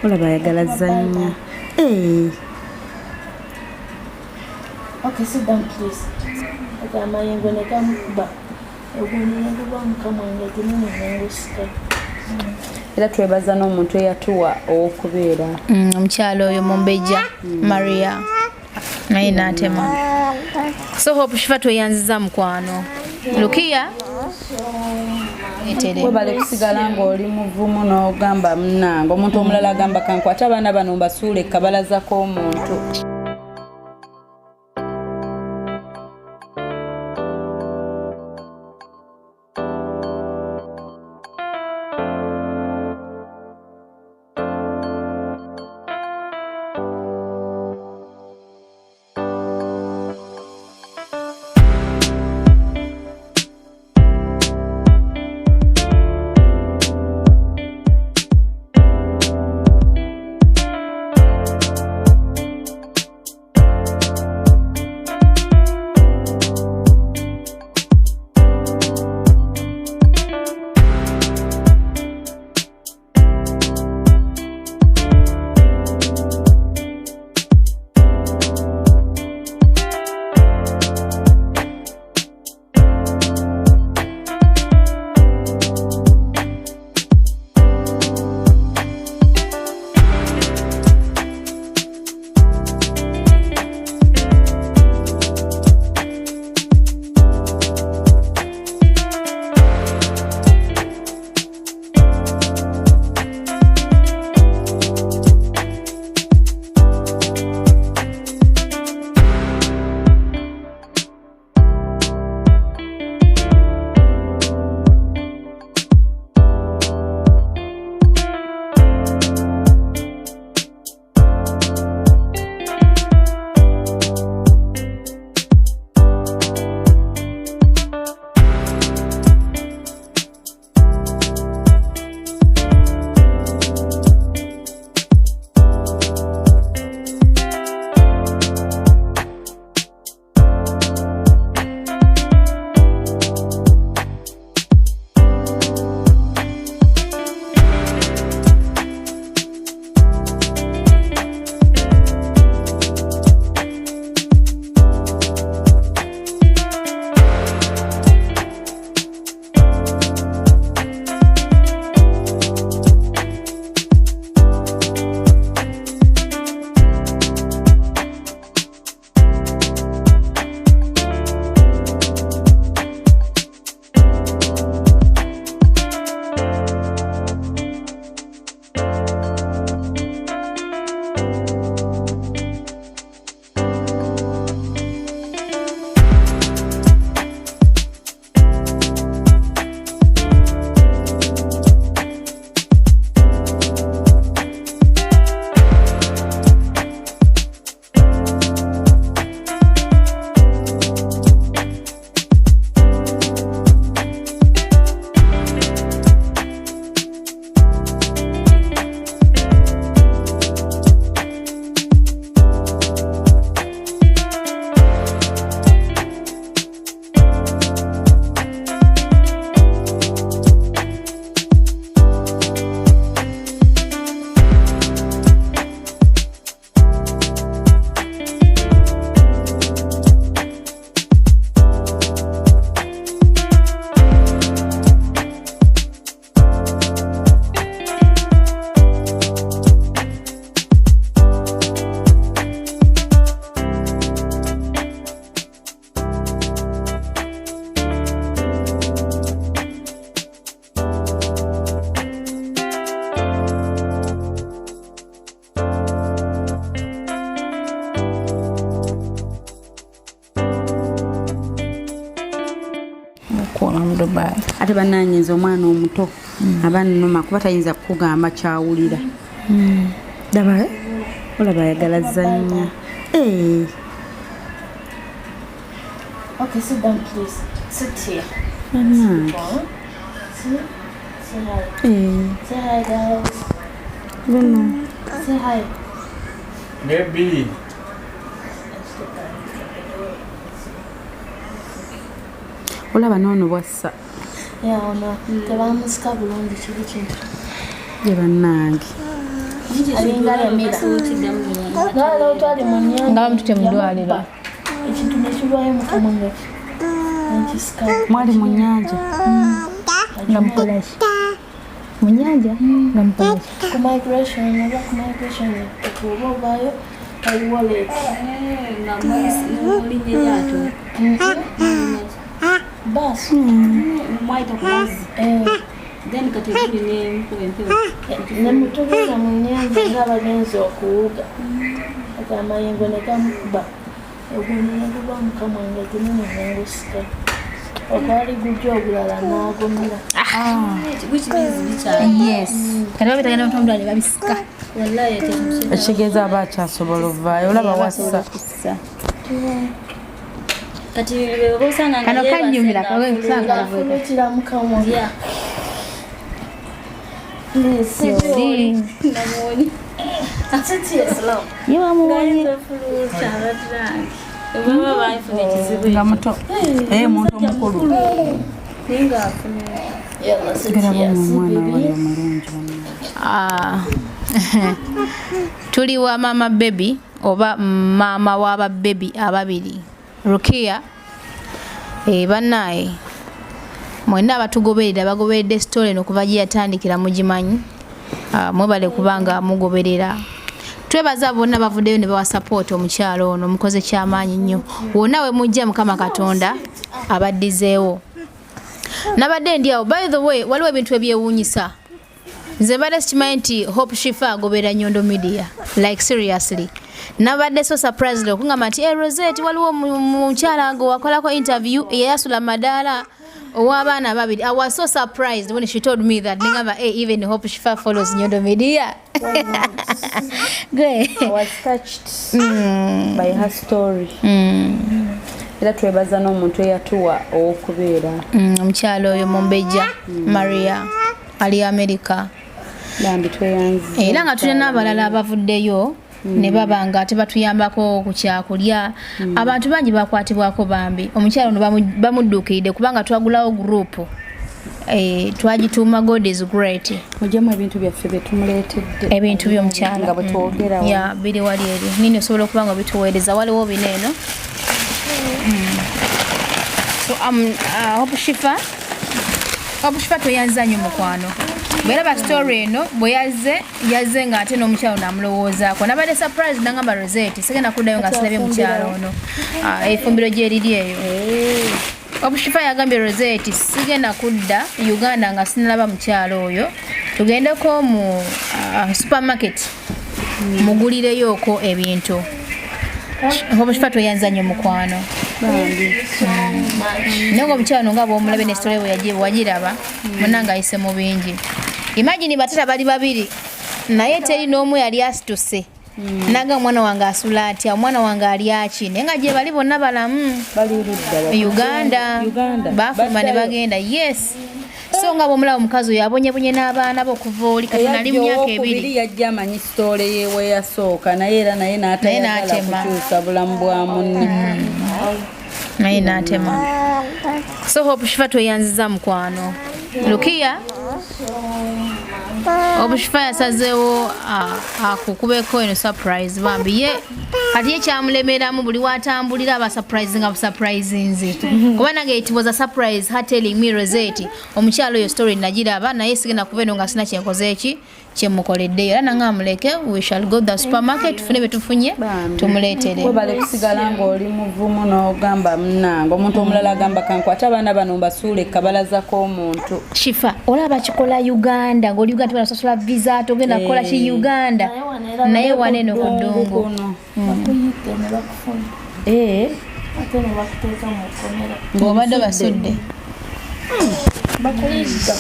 Olaba ayagala zannya. Eh. Okay, sit down please. Okay, amayengo ne gamukuba. Ogwo omuyengo gwa mukama wange gunene nengusika. Era twebaza n'omuntu eyatuwa ow'okubeera. Omukyalo oyo Mumbejja Maria naye n'atema. So Hope Shifa tweyanziza mukwano. Lukiya etere. Webale kusigala ng'oli muvumu n'ogamba munnange omuntu omulala agamba kankwate abaana bano mbasuule kabalaza k'omuntu. Ate bannange omwana omuto aba nnuma kuba tayinza kukugamba kyawulira. Daba olaba ayagala zannya. Eh. Okay, sit down please. Sit here. Bannange. See? Say hi. Eh. Say hi guys. Luno. Say hi. Baby. Olaba n'ono bwassa. Yeah, ono tebamusika bulungi kiri kintu. Ye bannange. Alinga yamira. Nalo twali mu nnyanja. Nga bamutute mu ddwaliro. Ekintu nekirwayo mukamwa nga nekisika. Mwali mu nnyanja? Nga mukolaki mu nnyanja? Nga mukolaki? Ku migration, oba ku migration okuba ovaayo, waliwo lake. Nga mulinnya eryato? Basi. Mwayita ku mazzi? Eh. Then kati eguli nenkuba empewo. Nemutugenda mu nnyanja ng'abagenzi okuwuga, ati amayengo ne gamukuba, ogundi ne guba mukamwa nga gunene nengusika, okwali gujja ogulala n'agumira. Which means bikyali. Yes, kati babitagenda mutu mu ddwaliro babisika. Wallahi ekintu. Ekitegeeza aba akyasobola ovaayo, olaba wassa. Kati bosanga. Kano kanyumira. Ng'afulukira mukamwa. Please, sit. Sit here, Islam. Ye wamuwonye. Baba bafuna ekizibu. Nga muto. Eh, muntu omukulu. Naye ngaafuna. Yalla, sit Geraba here, sit, omwana baby. wali omulungi bannange. Ah. Tuli wa mama baby oba maama w'aba baby ababiri, Rukia. Bannaaye mwenna abatugoberera, bagoberedde story eno kuva gye yatandikira, mugimanyi. Ah, mwebale kubanga mugoberera. Twebaza bonna bavuddeyo ne bawa support omukyalo ono. Mukoze kyamaanyi nnyo. Wonna we mujja, Mukama Katonda abaddizeewo. Nabadde ndi awo, by the way, waliwo ebintu ebyewuunyisa. Nze mbadde sikimanyi nti Hope Shifa agobera Nyondo Media. Like, seriously, nabadde so surprised okungamba nti, "Hey, Rosette, waliwo mukyala gwe wakolako interview eyasula madaala ow'abaana babiri." I was so surprised when she told me that. Nengamba, "Hey, even Hope Shifa follows Nyondo Media." Gwe. I was touched by her story. Era twebaza n'omuntu eyatuwa ow'okubeera. Omukyala oyo Mumbejja Maria ali America. Bambi, tweyanziza. Era nga tulina n'abalala abavuddeyo ne baba nga tebatuyambako ku kyakulya. Abantu bangi bakwatibwako bambi. Omukyala ono bamudduukiridde kubanga twagulawo group, twagituuma God is Great. Mujjemu ebintu byaffe bye tumuleetedde. Ebintu by'omukyala. Nga bwe twogera. Ya, biri wali eri nini, osobola okuba nga bituweereza. Waliwo bino eno. So Hope Shifa, Hope Shifa, tweyanza nnyo mukwano. Bweraba story eno bwe yazze, yazze nga ate n'omukyalo namulowoozaako. Nabadde surprise, nangamba, "Rosette, sigenda kuddayo nga sirabye mukyalo ono." Ah, efumbiro gyeriri eyo. Hope Shifa yagambye, "Rosette, sigenda kudda Uganda nga sinalaba mukyalo oyo. Tugendeko mu supermarket mugulireyooko ebintu." Hope Shifa, tweyanza nnyo mukwano. Naye nga omukyalo nga bwomulabe ne story bwe wagiraba, munange ayise mu bingi. Imagine, batata bali babiri naye teri n'omu yali asituse naga omwana wange asula atya, omwana wange ali aki, naye nga gye bali bonna balamu. Bali ludda? Uganda. Uganda. Bafuluma ne Baddayo. bagenda, yes. So nga bwomulaba omukazi oyo abonyebonye n'abaana be okuva oli kati nali mu myaka owokubiri 2. Yajja amanyi story yewe yasooka, naye era naye n'atayagala n'atema. kukyusa bulamu bwa munne. Naye n'atema. So Hope Shifa, tweyanziza mukwano. Lukiya, Hope Shifa yasazeewo akukubeko eno surprise. Bambi, ye kati ye kyamulemeramu buli watambulira aba surprise nga busurprisinze, kuba nange it was a surprise her telling me, "Rosette, omukyalo oyo story nagiraba, naye sigenda kuva eno nga sina kyenkoze eki kyemukoleddeyo." Era nange amuleke, we shall go the supermarket tufune bye tufunye tumuleetere. Webale kusigala ng'oli muvumu n'ogamba, "Munnange, omuntu omulala agamba kankwate abaana bano mbasuule kabalaza k'omuntu." Shifa, olaba kikola Uganda, ngaoli Uganda tebanasasula visa, togenda kukola ki Uganda, naye waneno ku ddungu. Kuno. Bakuyite ne bakufuna, ate ne bakuteeka mu kkomera. Ng'obadde basudde. Bakuyigga.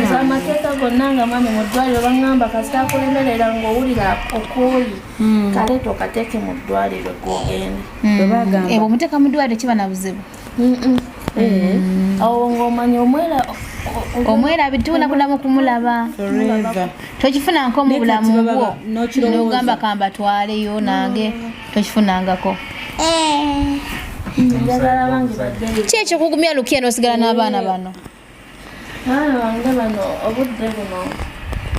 Nze amateeka gonna nga mami mu ddwaliro baŋŋamba kasita akulemerera ng'owulira okwoyi, kaleeta okateeke mu ddwaliro gwogende. Bwe bagamba. Ebwe omuteeka mu ddwaliro kiba na buzibu. Awo ng'omanya omwera. Omwerabi tugenda kuddamu kumulaba. Forever. Tokifunanko mu Naye kati bulamu baba bwo n'okirowooza. nogamba kambatwaleyo nange, tokifunangako. Njagala bange baddeyo. Ki ekyokugumya Lukiya n'osigala n'abaana bano? Abaana bange bano obudde buno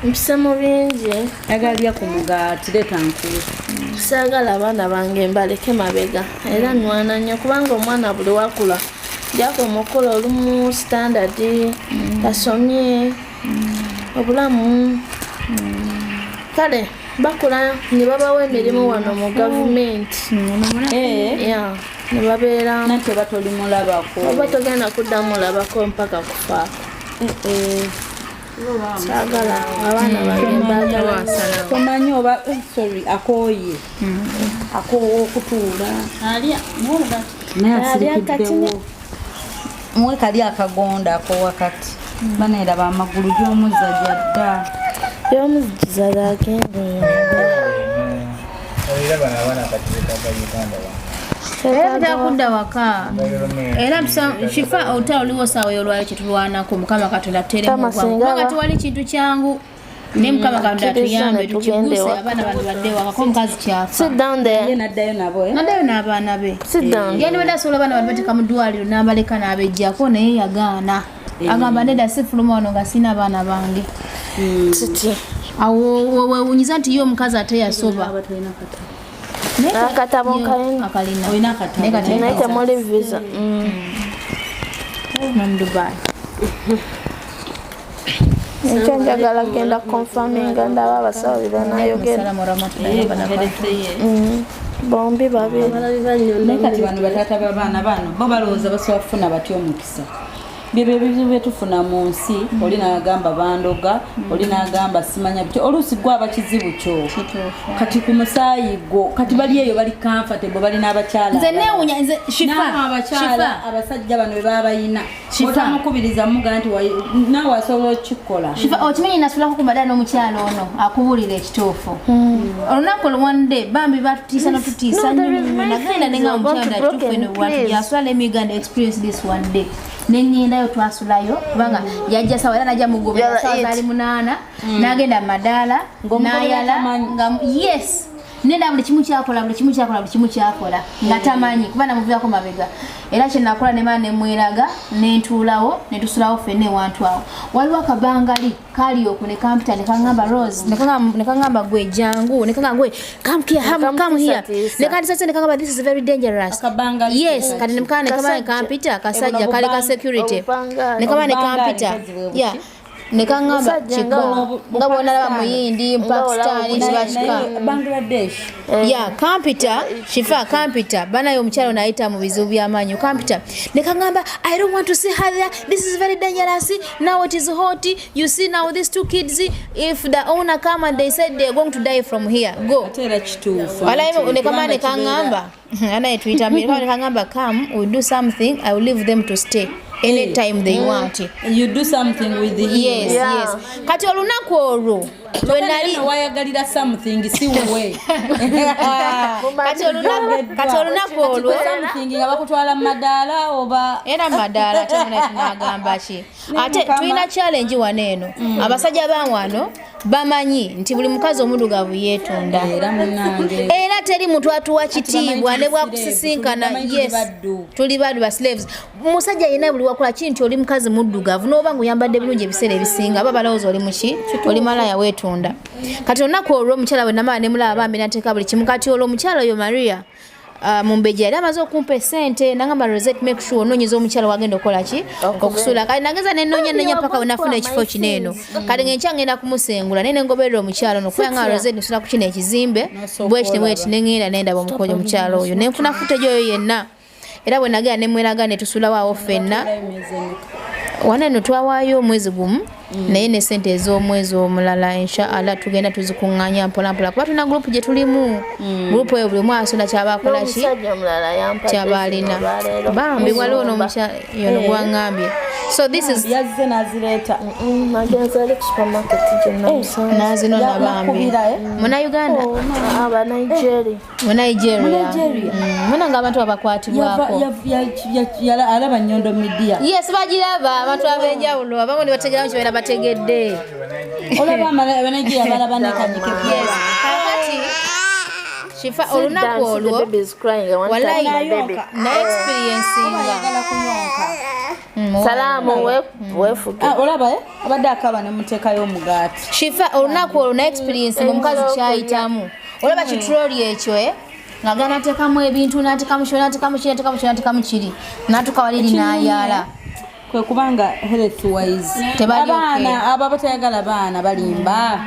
Mpise mu bingi. Agalya ku mugaati leeta nkulu. Saagala abaana bange mbaleke mabega era nwana nnyo kubanga omwana buli wakula gyakoma okukola olumu standard tasomye obulamu kale bakula ne babawa emirimu wano mu gavumenti Eh, ne babeera nanti oba tolimulabako. Oba togenda kuddamu mulabako mpaka kufaako. Saagala abaana bange mbaagala. Tomanyi oba sorry akooye. Akoowa okutuula. Alya muomugaati. Naye Alya asirikiddewo. Muwe kali akagonda ak'owakati. Baneeraba amagulu gy'omuzza gyadda. Yomuziza agenda. Era bano abaana kati betaaga Uganda wano. Era tutera kudda waka. Environment. Era kifa olutalo luliwo saawa y'olwaliro kyetulwanako Mukama Katonda tuteeremu Mukama obwangu. singa Kubanga tewali kintu kyangu. Naye Mukama Katonda Akkiriza atuyambe ne tugenda tukiguse ewaka. abaana bano badde ewaka ko omukazi kyafa. Sit down Ye there. n'addayo nabo eh? Naddayo n'abaana be. Sit down. Yandibadde asobola abaana bano bateeka mu ddwaliro n'abaleka n'abeggyako naye yagaana. Agamba nedda sifuluma wano nga sirina abaana bange. Titi. Awo wewuunyiza nti ye omukazi ate yasoba. Akatabo nkalina. Akalina. Olina akatabo. Naye kati Naye temuli visa. mu Dubai. Enkya njagala genda confirminga ndaba abasawo bye banaayogera. Assalamu warahmatullahi wabarakatuh. Bombi babiri. Naye kati bano bataata b'abaana bano bo balowooza basobola kufuna batya omukisa. Byebyo ebizibu bye tufuna mu nsi, oli n'agamba bandoga, oli n'agamba simanya bityo, oluusi gwe aba kizibu kyo. Kati ku musaayi gwo, kati bali eyo bali comfortable, bali n'abakyala. Nze neewuunya nze Shifa. Naamwe abakyala Shifa. abasajja bano be baba bayina. Shifa. Otamukubiriza mugaa nti naawe asobola okukikola. Shifa okimanyi nasulako ku madaala n'omukyala ono akubuulira ekituufu. Olunaku olwo one day bambi batutiisa notutiisa No, there is many nagenda things nenga you want omukyala to ekituufu broken, eno bwatu please. gyasula let me go and experience this one day. Nengendayo twasulayo kubanga yajja sawa era najja mugobera Yala sawa eat. zaali 8 n'agenda mu madaala Ng'omugobera n'ayala tamanyi. nga yes nenda buli kimu kyakola buli kimu kyakola buli kimu kyakola nga tamanyi kuba namuviirako mabega era kyenakola nemala nemweraga nentuulawo netusulawo ffenna ewantu awo waliwo akabangali kali okwo ne kampita ne kaŋŋamba Rose ne kaŋŋamba gwe jangu ne kaŋŋamba gwe come here come here Nekamutiisatiisa. ne kantisatisa ne kaŋŋamba this is very dangerous Akabangali yes kati ne mukana ne kamala ne kampita kasajja kali ka security Obubangali. ne kamala ne Obubangali kampita kazi bwe buki? yeah ne kaŋŋamba Busajja kika nga nga bw'onalaba muyindi Pakistan kiba kika Naye Bangladesh. ya kampita Shifa kampita banaye omukyalo nayita mu bizibu by'amaanyi kampita ne kaŋŋamba I don't want to see her there this is very dangerous now it is hot you see now these two kids if the owner come and they said they are going to die from here go Ate era kituufu. Walayi ne kamala ne Kubanga kaŋŋamba anaye tuyita mbiri ne kaŋŋamba come we do something I will leave them to stay anytime they want You do something with him. yes Yeah. yes kati olunaku olwo lwe nali wayagalira something si wuwe. Kati olunaku olwo Something nga bakutwala mu madaala oba era madaala ate muna tunagamba ki ate tulina challenge wano eno abasajja ba wano bamanyi nti buli mukazi omuddugavu yeetunda era munnange. Era teri muntu atuwa kitiibwa ne bwakusisinkana Bamanyi tuli yes baddu. tuli baddu ba slaves musajja yenna buli wakola ki nti oli mukazi muddugavu n'oba ng'oyambadde bulungi ebiseera ebisinga aba balowooza oli muki oli malaya weetunda kati olunaku olwo omukyala bwe namala ne mulaba bambi nateeka buli kimu kati olwo omukyala oyo Maria Mumbejja yali amaze okumpa esente nangamba Rosette make sure onoonyeza omukyala wagenda okukola ki okusula kati nageza nenoonya nenya paka we nafuna ekifo kino eno kati ngenkya ngenda kumusengula naye nengoberera omukyala ono kubanga Rosette nsula ku kino ekizimbe bwekiti bwekiti nengenda nendaba omukozi omukyala oyo nenfuna footage oyo yenna era bwe nagenda nemweraga ne tusulawo awo ffenna wano eno twawaayo omwezi gumu naye ne sente ez'omwezi omulala inshallah tugenda tuzikuŋŋaanya mpola mpola kuba tulina gurupu gye tulimu gurupu eyo buli omu asonda kyaba akola ki N'omusajja omulala yampadde kyaba alina zino olwaleero. bambi waliwo n'omukyala yono gwaŋŋambye so this is Yazze n'azireeta. Nagenze ali ku supermarket gye namusanze. nazinona bambi Yakubira, eh? Munnayuganda Aba Nigeria. mu Nigeria Nigeria. Muna nga abantu abakwatibwako Alaba Nyondo Media. Yes bagiraba abantu ab'enjawulo abamu ne bategeramu kye babeera bategedde Olaba Abanigeria balaba nekanyike. Yes kakati Shifa olunaku olwo The baby is crying. I want to Wallahi. touch my baby. na experiencinga Ayagala kuyonka. Salaamu weefuge. Ah, olaba eh? Abadde akaaba ne muteekayo omugaati. Shifa olunaku olwo na experience ng'omukazi kyayitamu. Olaba kitroli ekyo eh? Nga ganateekamu ebintu n'ateekamu kino n'ateekamu kiri n'ateekamu kino n'ateekamu kiri n'atuuka wali eri n'ayala. Kwe kubanga health wise Tebali abaana abo abatayagala baana balimba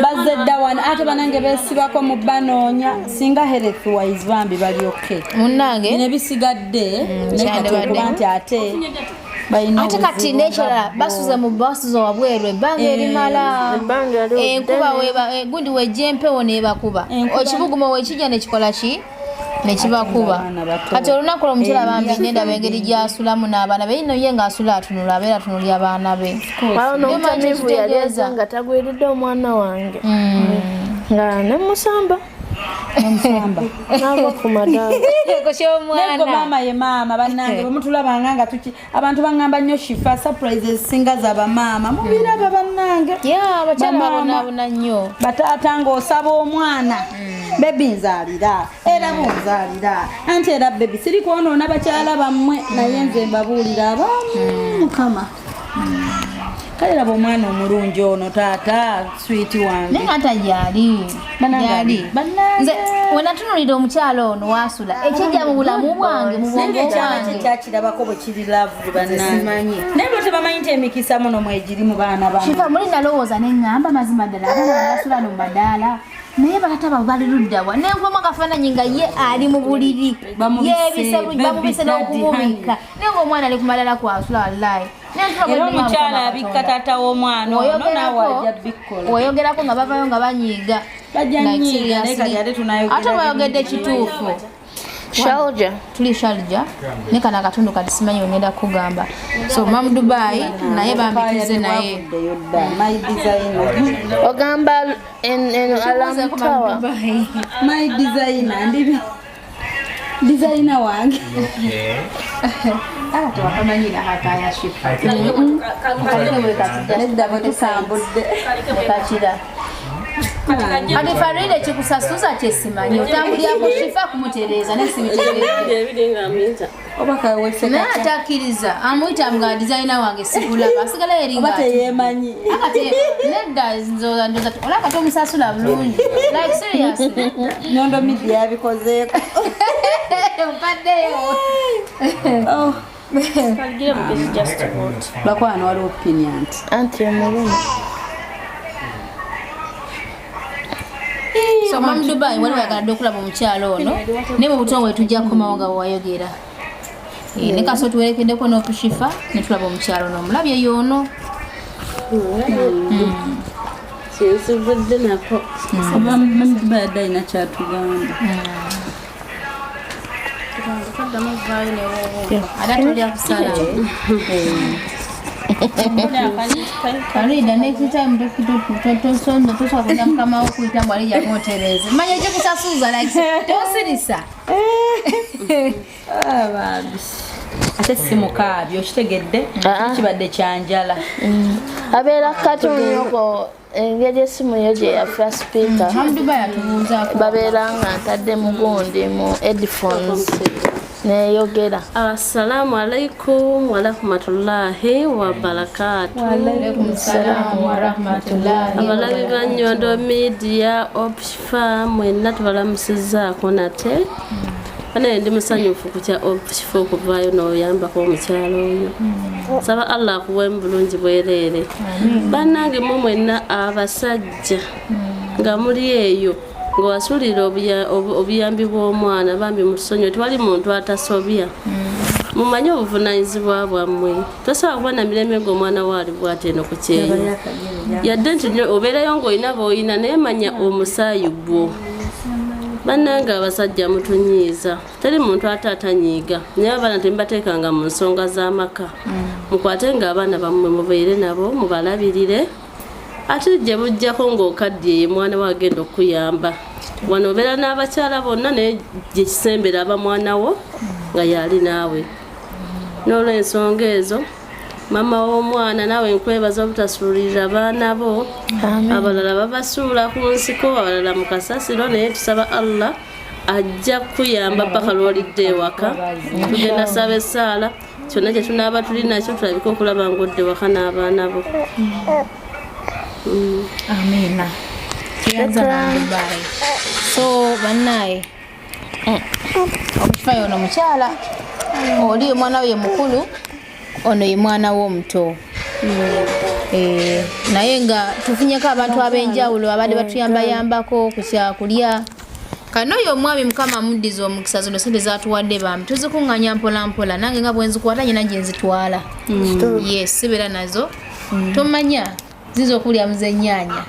bazze dda wano ate banange beesibako mu banoonya singa health wise bambi bali okay. Munnange Bino ebisigadde naye kati kyandibadde. okuba nti ate balina ate kati obuzibu n'ekirala nga bwo. basuze mu basuze wabweru ebbanga erimala Ebbanga liwedde. enkuba weba gundi wejja empewo n'ebakuba Enkuba- ekibugumo wekijja nekikola ki nekibakuba Ate ng'abaana bato. Kati olunaku olwo omukyala bambi nendaba engeri gyasulamu n'abaana be yino ye ng'asula atunula abeera atunulya abaana be. Awo n'omutamiivu yali Kitegeeza. aze nga tagwiridde omwana wange nga nemusamba Omusamba. nava ku madaala. Ko Naye ky'omwana gwe maama ye maama bannange bwe mutulabanga nga tuki abantu baŋŋamba nnyo Shifa surprises singa za bamaama mubiraba bannange. Ya abakyala Bamaama. babonaabona nnyo. Bataata ng'osaba omwana bebi nzaalira era bunzaalira anti era bebi siri kwonoona bakyala bammwe naye nze mbabuulira abamu mukama kale laba omwana omulungi ono taata swiiti wange. Naye nga gyali Bannange gyali bannange. Nze wenatunulira omukyala ono waasula ekijja mu bulamu bwange mu Naye bwongo ng'ekyana kye bwange kyakirabako bwe kiri laavu bannange Simanyi. Naye bo tebamanyi nti emikisa muno mwegiri mu baana bano. Kiva muli nalowooza ne ŋŋamba mazima ddala abaana basula no mu madaala naye batata baabwe bali ludda wa nenkubamu akafaananyi nga ye ali mu buliri Bamubise, yeebise baby bamubise daddy, n'okumubikka naye ng'omwana ali ku madaala kwasula wallayi. Era omukyala abikka taata w'omwana ono naawe ajja bikkola. Weyogerako nga bavayo nga banyiiga. Bajja Like, nnyiiga, naye kati seriously. ate tunayogera Ate bayogedde kituufu. Shalja. Tuli Sharjah ne kano akatundu kati simanyi wengenda kugamba so mam Dubai naye bambituze naye. Wavuddeyo dda my designer. Ogamba eno alarm tower. My designer ndi designer wange. Okay. Tewakamanyira hakaya Shifa. I think Nedda bwe tutambudde. Kakira kati Farida kikusasuza kyesimanyi otambulirako Shifa kumutereeza naye sibitegeera. Ebiri nga amuyita. Oba kawese Naye atakkiriza amuyita nga designer wange sikulaba asigala eri oba nga teyeemanyi. Ate nedda nzoza ndoza olaba tomusasula bulungi like seriously. Nyondo Media yabikozeeko. Mpaddeyo. Oh, Kaligire mugezi just vote. Bakwano waliwo opinion nti Anti emuluma. So mam Dubai wali wayagala dde okulaba omukyalo ono naye mu butongole tujja kukomawo nga bwewayogera. Eh, ne kaso tuwerekeddeko n'okushifa ne tulaba omukyalo ono omulabye yoono. Kyensivudde nako. Oba yadde alina kyatugamba. Ate tolya kusala. Farida next time tosobola kudda mukama wo kuyita mbu ali jamuotereze manya ekikusasuza like tosirisa. Ah, bambi ate si mukaabyo okitegedde kibadde kyanjala. Abeera katunyoko engeri esimu yo gye yafa speaker. Mam Dubai atubuuzaako. Babeera nga ntadde mugundi mu headphones neyogera. Assalamu alaikum warahmatullahi wabarakatu. Alaikum salaam wa rahmatullahi. Abalabi ba Nyondo Media Opshifa mwenna tubalamusizzaako nate. Banaye ndi musanyufu ku kya Opshifa okuvaayo n'oyambako omukyalo oyo. Nsaba Allah akuwe mu bulungi bwereere. Bannange mu mwenna abasajja nga muli eyo ng'owasulira obuyambi bw'omwana bambi mutusonyiwe tewali muntu atasobya. Mumanye obuvunaanyizibwa bwammwe. Tosobola kuba na mirembe ng'omwana wo ali bw'ati eno ku kyeyo. Yadde nti obeerayo ng'olina b'olina naye manya omusaayi gwo. Bannange abasajja mutunyiiza. Teri muntu ate atanyiiga. Naye abaana temubateekanga mu nsonga z'amaka. Mukwate ng'abaana bammwe mubeere nabo mubalabirire. Ate gye bujjako ng'okaddiye ye mwana we agenda okukuyamba. Wano obeera n'abakyala bonna naye gye kisembera aba mwana wo nga y'ali naawe. N'olw'ensonga ezo maama w'omwana naawe nkwebaza obutasuulirira baana bo. Abalala babasuula ku nsiko abalala mu kasasiro naye tusaba Allah ajja kukuyamba paka lw'olidde ewaka. Tugenda saba essaala Kyonna kye tunaaba tuli nakyo tulabike okulaba ng'odde waka n'abaana bo. Amiina. Tweyanza nandubayi. So bannaye, omukifayo ono mukyala oli omwana we ye mukulu, ono ye mwana we omuto. Naye nga tufunyeko abantu ab'enjawulo abadde batuyambayambako ku kyakulya. Kano oyo omwami Mukama amuddiza omukisa, zino sente zatuwadde bambi tuzikuŋŋanya mpola mpola, nange nga bwe nzikwata nyina gye nzitwala. Yes, sibeera nazo, tomanya ziyinza okulya muzennyanya,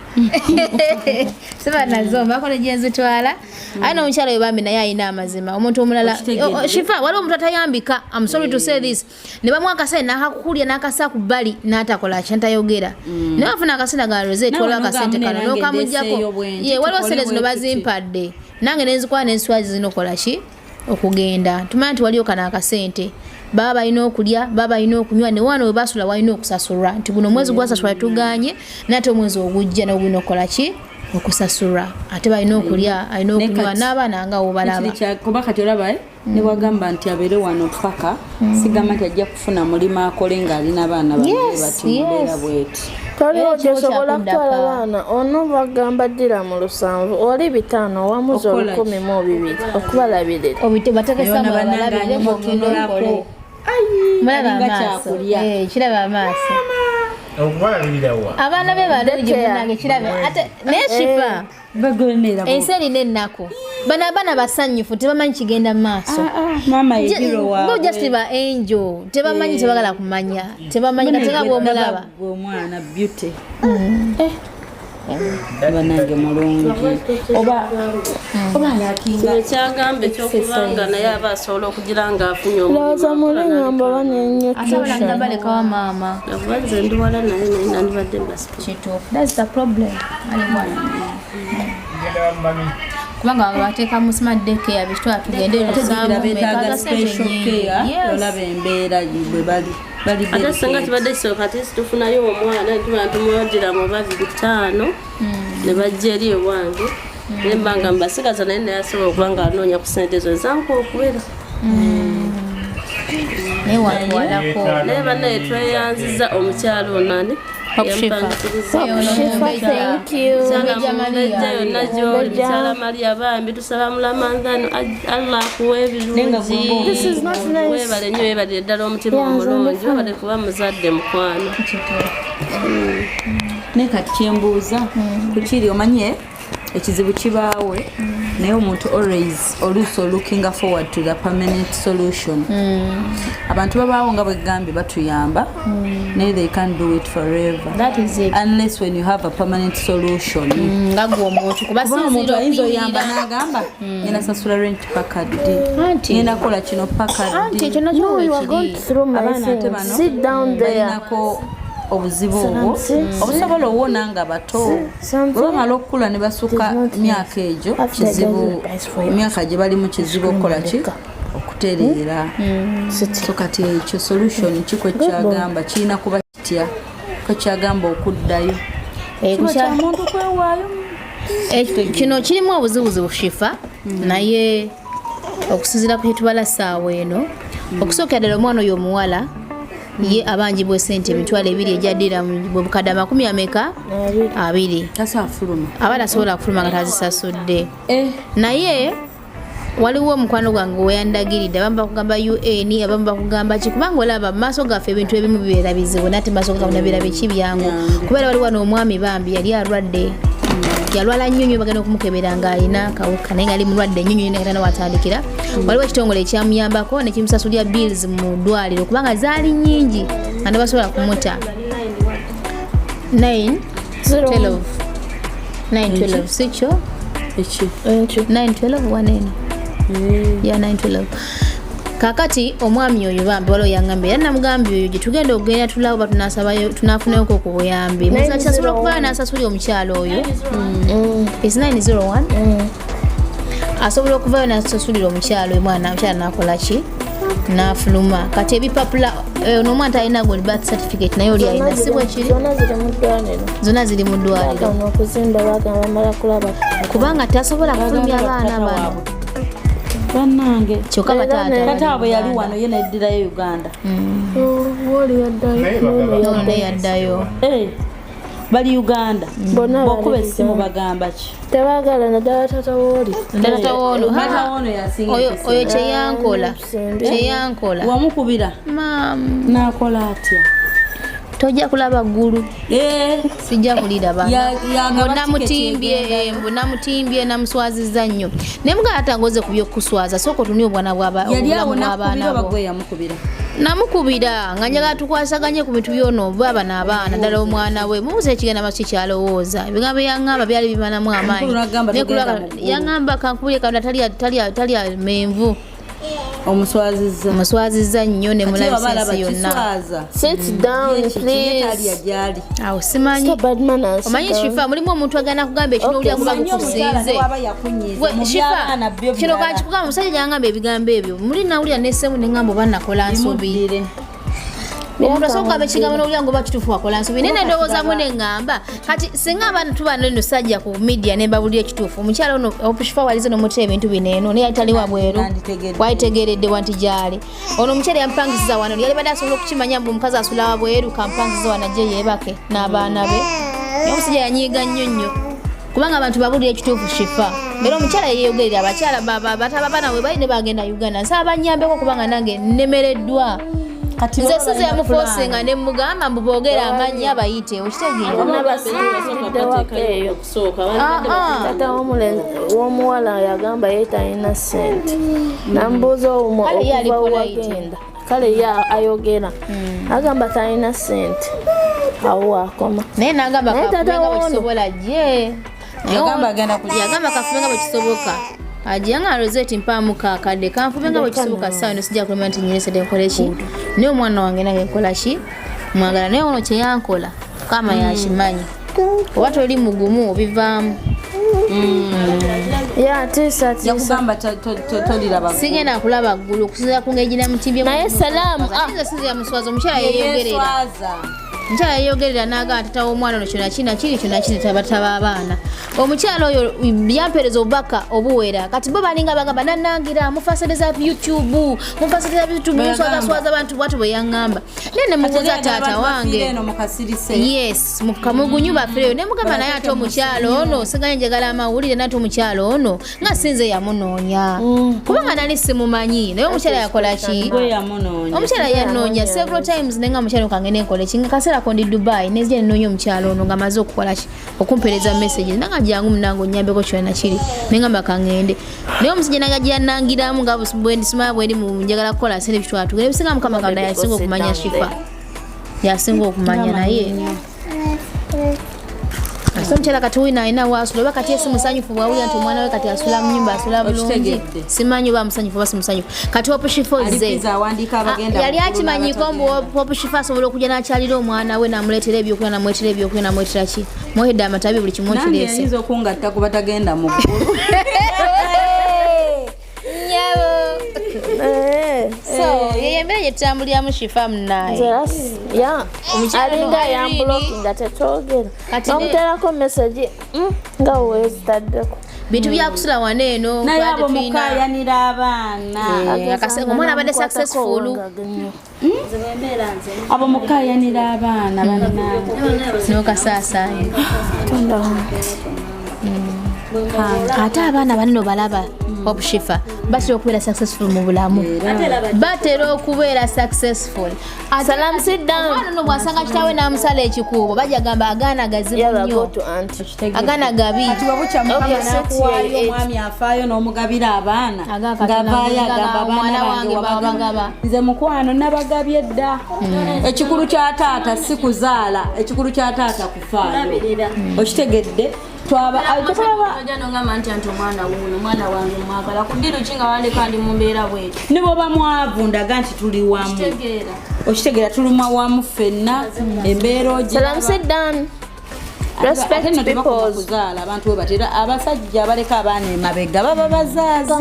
siba nazo mbako ne gye nzitwala. Aye n'omukyala oyo bambi naye alina amazima. Omuntu omulala Okitegedde. Oh, Shifa, waliwo omuntu atayambika. I'm sorry to say this, ne bamuwa akasente n'akakulya n'akasa ku bbali n'atakola ki, n'atayogera, naye afuna akasente ga Rosette, Nawe waliwo akasente n'ogamba kano nange n'okamugjako. ndeseeyo bwenti, Ye waliwo tukole sente zino bwe tuti. bazimpadde nange nenzikuwa nenswazi zirina okukola ki, okugenda. Tumanya nti waliwo kano akasente, baba balina okulya, baba balina okunywa, ne wano we basula walina okusasulwa, nti guno omwezi gwasasulwa tuganye, nate omwezi ogujja nagwo gulina okukola ki, okusasulwa. Ate balina okulya, alina Ne okunywa kati- n'abaana nga wobalaba. Ekiri kuba kati olaba ne bwagamba nti abeere wano paka, sigamba nti ajja kufuna mulimu akole ng'alina abaana bano bati mubeera bweti. Toliwo Era ekiwo gyosobola kyakuddako. kutwala baana. Ono bagamba ddira mu 7, oli 5, owamuza Okola ki? 1200 okubalabirira. Bategesa Naye bannange balabirire ng'ogenda anyumutunulako. okole. Mulaba Alinga amaaso. kyakulya. Kiraba amaaso. Okubalabirira wa? Abaana be balungi munange, kirabe ate naye Shifa, Bagonera bo. Ensi erina ennaku. Bano abaana basanyufu, tebamanyi kigenda mu maaso. Ah, ah, maama ye hero Bo waabwe. just ba angel, tebamanyi, tebagala kumanya, tebamanyi. Katenga bwomulaba. Gwe omwana beauty. Banange mulungi oba alakinga. Kino kyagamba ekyokubanga naye aba asobola okugira nga afunye Ndowooza muli ngamba oba nenyo. Ate abalanga balekawa maama. Okuba nze ndi wala naye, naye nandibadde mbasitu. Kituufu, that's the problem. Ali mwana. Ngenda bamumami. Kubanga bateeka mu smart day care bitwala tugende Ate jjukira 700 beetaaga meka, sente special nnyingi. care. Yes. Olaba embeera bwe bali bali Ate singa delicate. kibadde kisooka, ate tufunayo omwana tuba tumwagira mu babiri ttaano ne bajja eri ewange, naye mba nga mbasigaza naye, naye asobola okuba nga anoonya ku sente ezo ezanku okuwera. Naye watwalako. Naye bannaye tweyanziza omukyalo ono ani yampangikiriza. Thank you. Mukyala Mumbejja yonna gy'oli, Mumbejja. mukyala Maria, bambi tusaba mulamanzano Allah akuwa Naye nga ebirungi. This is not nice. Webale nnyo, webalire ddala omutima Yeah, nze omulungi, ndifa. webale kuba muzadde mukwano. Naye kati kyembuuza kukiri, omanye ekizibu kibaawe, naye omuntu always oluusi olookinga forward to the permanent solution. Abantu babaawo nga bwegambye batuyamba, naye they can't do it forever. That is it. Unless when you have a permanent solution. Nga gwe omuntu Kuba omuntu kubasinziira ayinza oyamba okuyirira. n'agamba ngenda sasula rent paka ddi, Anti ngenda kola kino paka anti ddi. ekyo nakyo No, you are going wekiri. through my Abaana ate things. bano Sit down there. balinako obuzibu obwo Si- obusobola owona nga bato. Something. Bwe bamala okukula ne basuka It is not myaka egyo After kizibu, I got the for you. emyaka gye balimu kizibu okukola ki, okutereera. Sit. So kati ekyo solution kiko kyagamba kirina kuba kitya, ko kyagamba okuddayo kiba kya muntu kwewaayo. Kino kirimu obuzibuzibu Shifa, naye okusinziira ku kyetubala saawa eno, okusookera ddala omwana oyo omuwala ye abanjibwa esente 20,000 ejaddira bwe bukadde amakumi ameka? 20. Tasaafuluma. Aba tasobola kufuluma nga tazisasudde. Naye waliwo omukwano gwange weyandagiridde, abamu bakugamba un, abamu bakugamba ki, kubanga olaba mu maaso gaffe ebintu ebimu bibeera bizibu, nate maaso gaffe bibeera biki, byangu. Kubeera waliwo wano omwami bambi yali alwadde, yalwala nnyo nnyo, bagenda okumukebera ng'alina akawuka, naye ngaali mulwadde nnyo nnyo nakatana watandikira. Waliwo ekitongole ekyamuyambako nekimusasulira bills mu ddwaliro kubanga zaali nnyingi nga tebasobola kumuta. 9 12 9 12, sikyo? Eki? Enki. 9 12 wanene ya 9 12. Kakati omwami oyo bambi waliwo yaŋŋambye, era namugambye oyo gye tugenda okugenda tulaba oba tunasabayo tunafunayoko ku buyambi. Musasobola okuvayo n'asasulira omukyalo oyo. Is 901 asobola okuvayo n'asasulira omukyalo oyo, mwana omukyala nakola ki, n'afuluma. Kati ebipapula, ono omwana talina gwe birth certificate, naye oli alina, si bwe kiri? Zonna ziri mu ddwaliro. Zonna ziri mu ddwaliro. Bagamba okuzimba, bagamba bamala kulaba. Kubanga tasobola kufulumya abaana bano. Bannange. Kyokka bataata Taata waabwe yali wano, ye neddirayo Uganda. Woli yaddayo. Naye bagaba. Ono naye yaddayo. Eh, bali Uganda. Bonna Bw'okuba bali essimu Uganda. bagamba ki? Tebaagala naddala taata wooli. Taata woono. Taata woono yasinga empisa. Oyo kyeyankola. Embi. Kyeyankola. Wamukubira? Maama. N'akola atya? Tojja kulaba ggulu. Eh, Sijja kuliraba. Yagaba Mbu namutimbye, tiketi eh, mbu namutimbye, namuswazizza nnyo. Naye mugala ate ngoze ku by'okuswaza, sooka otunule obwana bw'aba- Yali awo obulamu nakubira bw'abaana oba bo. gwe yamukubira? Namukubira nga njagala tukwasaganye ku bintu byono baba n'abaana, ddala omwana we mubuuza ekigenda maaso kyalowooza. Ebigambo byaŋŋamba byali bimalamu amaanyi. Mukulu n'agamba Naye togenda kulwa- mu ggulu. Yaŋŋamba kankubire Katonda talya menvu. Omuswazizza. Muswazizza nnyo ne Kati mulabisa oba alaba ensi yonna. kiswaza. Sit down, Ye kiki, ye talya please. gy'ali. Awo simanyi. Stop bad manners. Omanyi Shifa, mulimu omuntu agenda kugamba ekino Okay, owulira kuba Omanyi omukyala gukusinze. ne bw'aba yakunyiiza, Gwe, mu Shifa, by'abaana byo kino birala. kankikugamba, omusajja gyangamba ebigambo ebyo muli nawulira nesemu neŋŋamba oba nakola nsobi. Bimuddire. Omuntu asobola okugamba ekigambo n'owulira nga oba kituufu wakola nsobi, naye nendowoozamu neŋŋamba kati singa abaana tuba neno sajja ku media ne mbabulira ekituufu, omukyala ono Shifa walize n'omutera ebintu bino eno naye yali tali wabweru. Nanditegedde. Walitegeredde wa nti gyali ono omukyala yampangisiza wano, yali badde asobola okukimanya mbu omukazi asula wabweru, kampangisiza wano ajje yeebake n'abaana be. Naye omusajja yanyiiga nnyo nnyo kubanga abantu babulira ekituufu Shifa, era omukyala yeyogerera abakyala bataba baana we bali ne bagenda Uganda. Nsaba banyambeko kubanga nange nnemereddwa. Kati Nze baba size balina yamufosinga ne mugamba mbu boogera amannya bayite, okitegeera? Bonna basiridde waka eyo. Okusooka. Ah, ah. Taata w'omuwala yagamba ye talina ssente, nambuuza omwo Kale ye ali okuva polite. wagenda. Kale ye ayogera agamba talina ssente, awo wakoma. Naye nagamba Naye kafube taata nga bwe w'ono. kisobola gye. Yagamba agenda kujja. Yagamba kafube nga bwe kisoboka ajja nga Rosette mpaamu kakadde kanfube nga bwe kisoboka. Ssaawa eno sijja kulema nti nyine sente nkole ki, naye omwana wange nange nkola ki, mwagala. Naye ono kyeyankola kama yakimanyi, oba toli mugumu obivaamu. Ye atiisa atiisa. Yakugamba toliraba ggulu. Sigenda kulaba ggulu okusinziira ku ngeri gye namutimbye. Naye Salaamu, ah. Nze sinze yamuswaza, omukyala yeyogerera. Yeeswaza. Omukyala yeyogerera n'agamba tata w'omwana ono kyona kina kiri kyona kiri tabataba abaana. Omukyala oyo yampeereza obubaka obuwera. Kati bo balinga bagamba nanangira mufasereza YouTube, mufasereza YouTube, Bwe yagamba. muswazaswaza abantu, bwatu bwe yaŋŋamba. Naye ne mubuuza Kati era taata abantu bafiire wange eno mu kasirise. Yes, mukamugunyu bafireyo. Ne mugamba naye ate omukyala ono siganye njagala amawulire, naye ate omukyala ono nga sinze yamunoonya kubanga nali simumanyi. Naye omukyala yakola ki? Gwe yamunoonya. Omukyala yanoonya several times, naye nga omukyala kange nenkola ki, nga kaseera ko ndi Dubai, nenzija nenoonya omukyala ono nga amaze okukola ki, okumpeereza messages nanga jangu munange onyambeko kyona kiri, nengamba kaŋŋende. Naye omusajja naga gyanangiramu nga bwendisima bwendi mu njagala kukola sente bitwatugenda ebisinga. Mukama Katonda yasinga okumanya, Shifa yasinga okumanya. Naye ate omukyala kati wina alina waasula oba kati esi musanyufu bwawulira nti omwana we kati asula mu nyumba, asula bulungi. Okitegedde. Simanyi oba musanyufu oba si musanyufu. Kati Hope Shifa Ali ozze busy awandiika abagenda Ah, yali mu ggulu akimanyiko mbu n'abatagenda. Hope Shifa asobola okujja n'akyalira omwana we, n'amuleetera ebyokulya, n'amuleetera ebyokulya, n'amuleetera ki, muwedde amatabi, buli kimu Nange nkireese. yayinza okungatta ku batagenda mu ggulu. Nyabo. Eh, So yeyo embeera gye tutambuliramu Shifa munaye. nze era Omukyala alinga ono Irene. yambulokinga tetwogera. Kati ne- Bamuterako message nga weezitaddeko. Bintu byakusula wano eno. Naye twabadde abo tulina- mukayanira abaana. Eh, omwana abadde successful. Abo mukayanira abaana bannange. N'okasaasaanya ate abaana banene obalaba Hope Shifa batera okubeera successful mu bulamu, batera okubeera successful. Ate Salam, sit down. omwana ono bw'asanga kitaawe n'amusala ekikuubo, bajja gamba agaana gazibu Yalla, go nnyo, to auntie. agaana gabi. Kati webukya Mukama Okay, sit n'akuwaayo here, eight. omwami afaayo n'omugabira abaana, Agamba Katonda ng'avaayo ng'agamba agamba abaana omwana bange wange wabagaba. babagaba. Nze mukwano nabagabye dda. Ekikulu kya taata si kuzaala, ekikulu kya taata kufaayo. Okitegedde? Twaba tetwaba Ojja nongamba nti anti omwana wuuno, omwana wange mwagala ku ddiru ki nga wandeka ndi mu mbeera bweti. Ne bwoba mwavu ndaga nti tuli wamu. Tegeera. Okitegeera? Tuluma wamu ffenna, embeera Salam, sit down. Respect Ate nno tebakoma peoples. kuzaala. Abantu we batera abasajja abaleka abaana emabega baba bazaazi.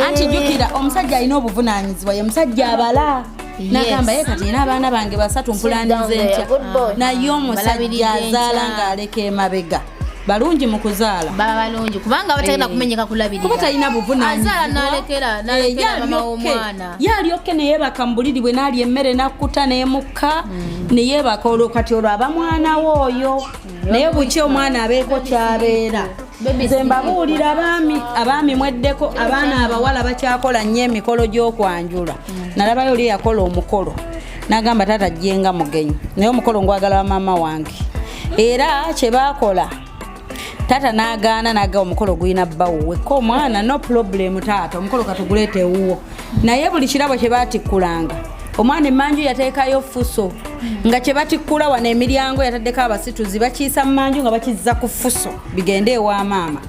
Anti jjukira omusajja alina obuvunaanyizibwa, ye musajja abala nagamba ye kati nina abaana bange basatu, mpulanize Sit down there, ntya? good boy. Naye omusajja Balabiridde azaala ntya. ng'aleka emabega. Balungi mu kuzaala. Baba balungi kubanga batagenda kumenyeka kulabirira. Kuba talina buvunaanyizibwa. Azaala n'alekera n'alekera mama w'omwana. Ye alyokke ne yeebaka mu buliri bwe n'alya emmere n'akkuta n'emukka ne yeebaka olwo kati olwo aba mwana we oyo naye buki omwana abeeko ky'abeera. Nze mbabuulira abaami abaami mweddeko abaana abawala bakyakola nnyo emikolo gy'okwanjula. Nalabayo oli eyakola omukolo n'agamba taata ajjenga mugenyi naye omukolo ngwagala wa maama wange era kye baakola taata n'agaana n'aga omukolo gulina bbawuwe ko omwana no problem taata omukolo katuguleeta ewuwo naye buli kirabo kye baatikkulanga omwana emmanju yateekayo fuso nga kye batikkula wano emiryango yataddeko abasituzi bakiisa mu manju nga bakizza ku fuso bigende ewa maama.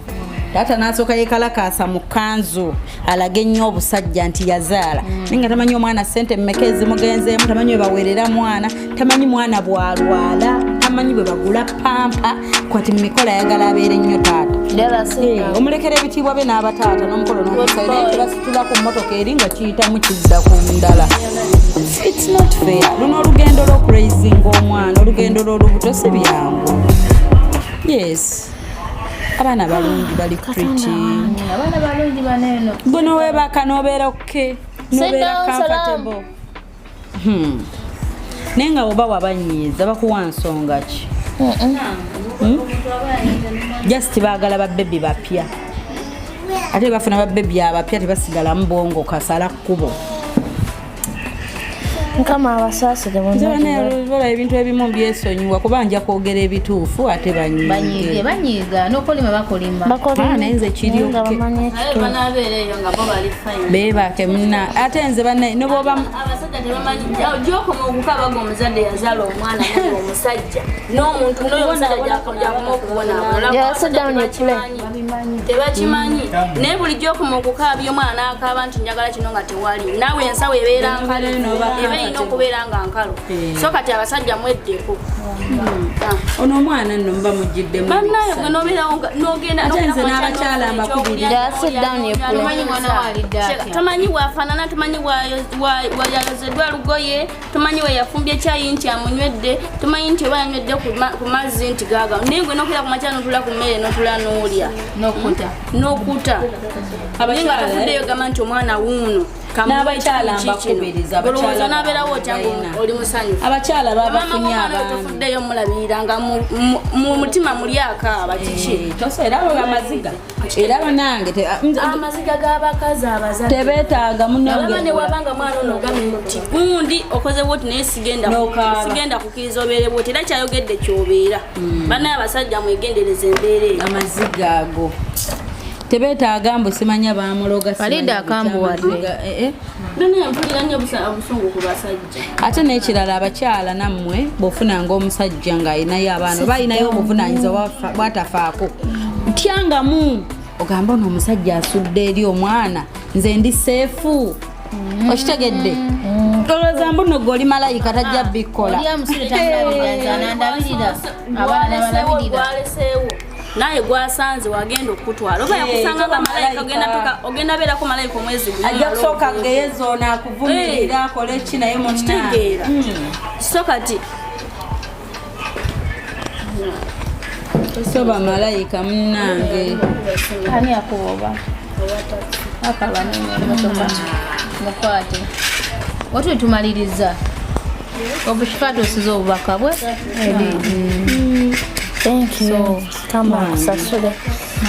Taata n'asooka yeekalakaasa mu kkanzu alage ennyo obusajja nti yazaala naye nga tamanyi omwana ssente mmeka ezimugenzeemu, tamanyi bwe baweerera mwana, tamanyi mwana bw'alwala, tamanyi bwe bagula pampa. Kwati mu mikolo ayagala abeere nnyo taata. Omulekera ebitiibwa bye n'abataata n'omukolo n'omusayi naye tebasitula ku mmotoka eri nga kiyitamu kizza ku ndala. It's not fair. Luno olugendo lw'okuraisinga omwana, olugendo lw'olubuto si byangu. Yes, abaana balungi bali pretty. Abaana balungi baneeno. Gwe noweebaka n'obeera okay, nobeera Sit down, comfortable. Naye nga bwoba wabanyiiza bakuwa nsonga ki? Hmm? Just baagala babebi bapya ate bafuna babebi abapya tebasigalamu bwongo kasala kkubo. Mukama abasaasire Nze bonna. bana ebintu ebimu byesonyiwa kuba nja kwogera ebituufu ate banyiige. banyiige. Banyiiga n'okolima bakolima. Ah, naye nze kiri Naye nga okay. bamanyi Naye ekituufu. banaabeera eyo nga bo bali fine. Beebake muna ate nze banna ne bwoba Abasajja tebamanyi gyokoma okukaaba nga omuzadde yazaala omwana naye omusajja n'omuntu n'oyo omusajja gyakoma okubonaabona. Yeah, sit down, you play. Tebakimanyi naye buli gyokoma okukaabya omwana n'akaaba nti njagala kino nga tewali naawe ensawo ebeera nkalu, eba erina okubeera nga nkalu. So kati abasajja mweddeko. Ono omwana nno muba mugiddemu. Bannaye gwe nobeerawo nogenda. Ate nze n'abakyala mbakubirira. Yeah, sit down, you play. Tomanyi mwana waalidde atya. Tomanyi bwafaanana, tomanyi bwayozeddwa lugoye, tomanyi we yafumbye kyayi nti amunywedde, tomanyi nti oba yanywedde ku mazzi nti gaaga. Naye gwe nokera ku makya notula ku mmere notula n'olya n'okkuta. N'okuta naye nga tofuddeyo gamba nti omwana wuuno. N'abakyala mbakubiriza, abakyala Olowooza onabeerawo otya balina. nga oli musanyufu? Abakyala Maama babafunye w'omwana oyo abaami. tofuddeyo mulabirira nga mu mutima muli akaaba kiki? Eh, toso era abo amaziga era banange Amaziga g'abakazi abazadde tebeetaaga olaba munange. Ne wabanga mwana ono ogambye nti gundi okoze bwoti naye sigenda N'okaaba. Sigenda kukkiriza obeere bwoti era kyayogedde kyobeera. Bannaye abasajja mwegendereza embeera eyo. Amaziga ago tebeetaaga mbu simanya bamuloga. Farida akambuwadde. Bannaye mpulira nnyo obusungu ku basajja. Ate n'ekirala abakyala nammwe bw'ofunanga omusajja ng'alinayo abaana oba alinayo obuvunaanyizibwa bw'atafaako tyangamu ogamba ono omusajja asudde eri omwana nze ndi safe, okitegedde? Olowooza mbu nno gwe oli malayika tajja bikkola. Oli amusule tamulabirira, nze anandabirira abaana nabalabirira. Gwaleseewo naye gwasanze wagenda okukutwala oba yakusanga nga malayika ogenda ogenda beerako malayika omwezi gumu. Ajja kusooka geeza ono akuvumirira akole ki naye munna. Kitegeera. So kati Soba malayika munnange. Ani akuba oba akaba nemotoka mukwate wetuli tumaliriza obukifa tusiza obubaka bwe. Thank you. Kama akusasule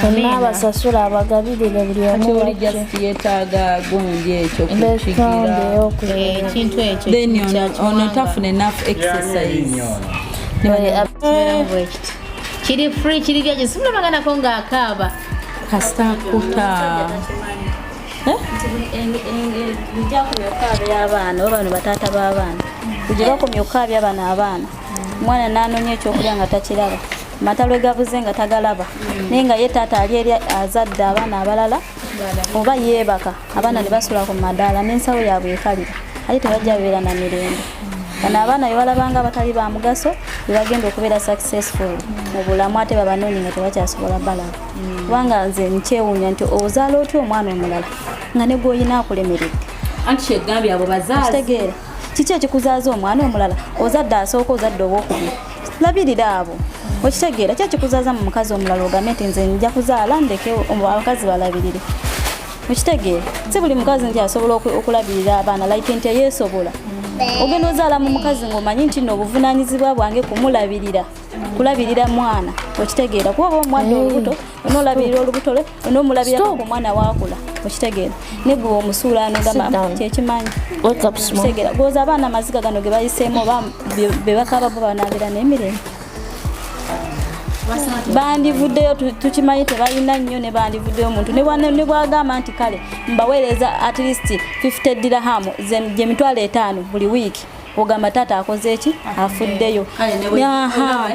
bonna abasasule abagabirire buli Kati omu oli wajje. just yeetaaga gundi ekyo Background kukigira. ey'okugira. Ekintu ekyo Then ono kyakiwanga. ono tafuna enough exercise. Kibeeramu bwe kiti kiri free kiri gyakyo simulabaganako ng'akaaba. Kasita akuta. Bulijjo okukaabya abaana oba bano bataata b'abaana bujja bakomya okukaabya bano abaana omwana n'anoonya ekyokulya nga takiraba, amata lwe gabuze nga tagalaba naye nga ye taata ali eri azadde abaana abalala oba yeebaka abaana ne basula ku madaala n'ensawo yaabwe ekalira ate tebajja beera na mirembe. Bano abaana be balabanga abatali ba mugaso be bagenda okubeera successful mu bulamu ate babanoonyi nga tebakyasobola balaba kubanga nze nkyewuunya nti ozaala otya omwana omulala nga ne gw'olina akulemeredde. Anti kyegambye abo bazaazi. Kitegeera kiki ekikuzaaza omwana omulala? Ozadde asooka, ozadde owokubiri, labirira abo. Okitegeera ki ekikuzaaza mu mukazi omulala ogambe nti nze nja kuzaala ndeke abakazi balabirire? Okitegeera, si buli mukazi nti asobola okulabirira abaana, like nti eyeesobola. Ogenda ozaala mu mukazi ng'omanyi nti nno obuvunaanyizibwa bwange kumulabirira, kulabirira mwana. Okitegeera, kuba oba omuwadde olubuto, onoolabirira olubuto lwe, onoomulabirira paka omwana waakula. Okitegeera, ne gwe omusuula nogamba kyekimanyi. Okitegeera, gwoza abaana amaziga gano ge bayiseemu oba be bakaaba bo banaabeera n'emirembe? Bandivuddeyo, tukimanyi tebalina nnyo, ne bandivuddeyo omuntu ne bwagamba nti kale mbaweereza at least 50 dirham, gye 50,000 buli wiiki, ogamba taata akoze eki? Afuddeyo. Aha.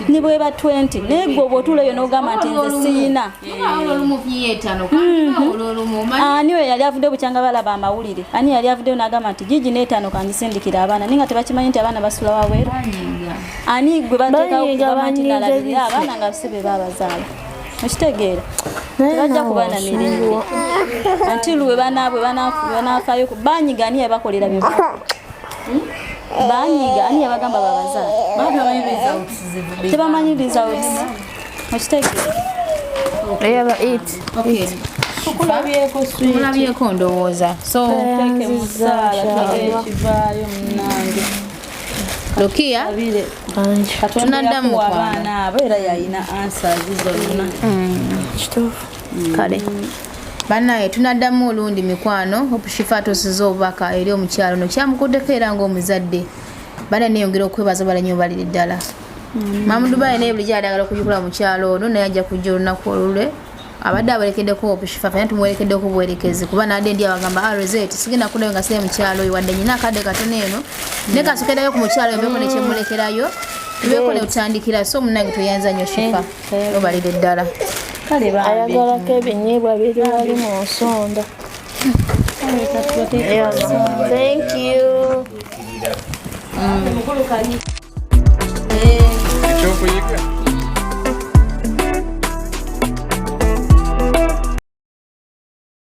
Ne bweba 20, naye gwe oba otuula eyo n'ogamba nti nze siyina. Ani oyo yali avuddeyo bukyanga balaba amawulire? Ani yali avuddeyo n'agamba nti gigi n'etaano kangisindikira abaana, naye nga tebakimanyi nti abaana basula wabweru? Ani gwe bateekawo Banyiiga, kugamba nti banyiiga nalabirira biki? abaana nga si be babazaala? Okitegeera, tebajja kuba na mirembe until we banafaayo. Banyiga, ani yabakolera bye banyiga? Ani yabagamba babazaala? Tebamanyi results. Okitegeera? Eyaba eat. Tukulabyeko sweet. Mulabyeko ndowooza, so Teeke mu ssaala, tulabe ekivaayo munnange. Lukiya. Abire. Katonda Tunaddamu yakuwa mukwano. abaana abo era yalina answers zonna. Kituufu. Kale bannaye, tunaddamu olundi mikwano. Okushifa atuusiza obubaka eri omukyalo no kyamukuddeko era ngaomuzadde bana neyongera okwebaza balanyo balire ddala. Mamudubayi naye bulijjo ayagala okujukula mukyalo ono, naye ajja kujja olunaku olulwe. Abadde awerekeddeko Okushifa, fena tumuwerekeddeko buwerekezi, kuba nadde ndi abagamba rz sigenda kudayo nga sire mukyalo oyo, wadde nyina akadde katono eno, naye kasookeddayo ku mukyalo oyo mbeko nekyemulekerayo, tubeeko neutandikira. So munange, tweyanza nnyo Shifa, obalire ddala. Kale bambi. Ayagalako ebinyeebwa biri wali mu nsonda. Thank you. Ekyokuyiga.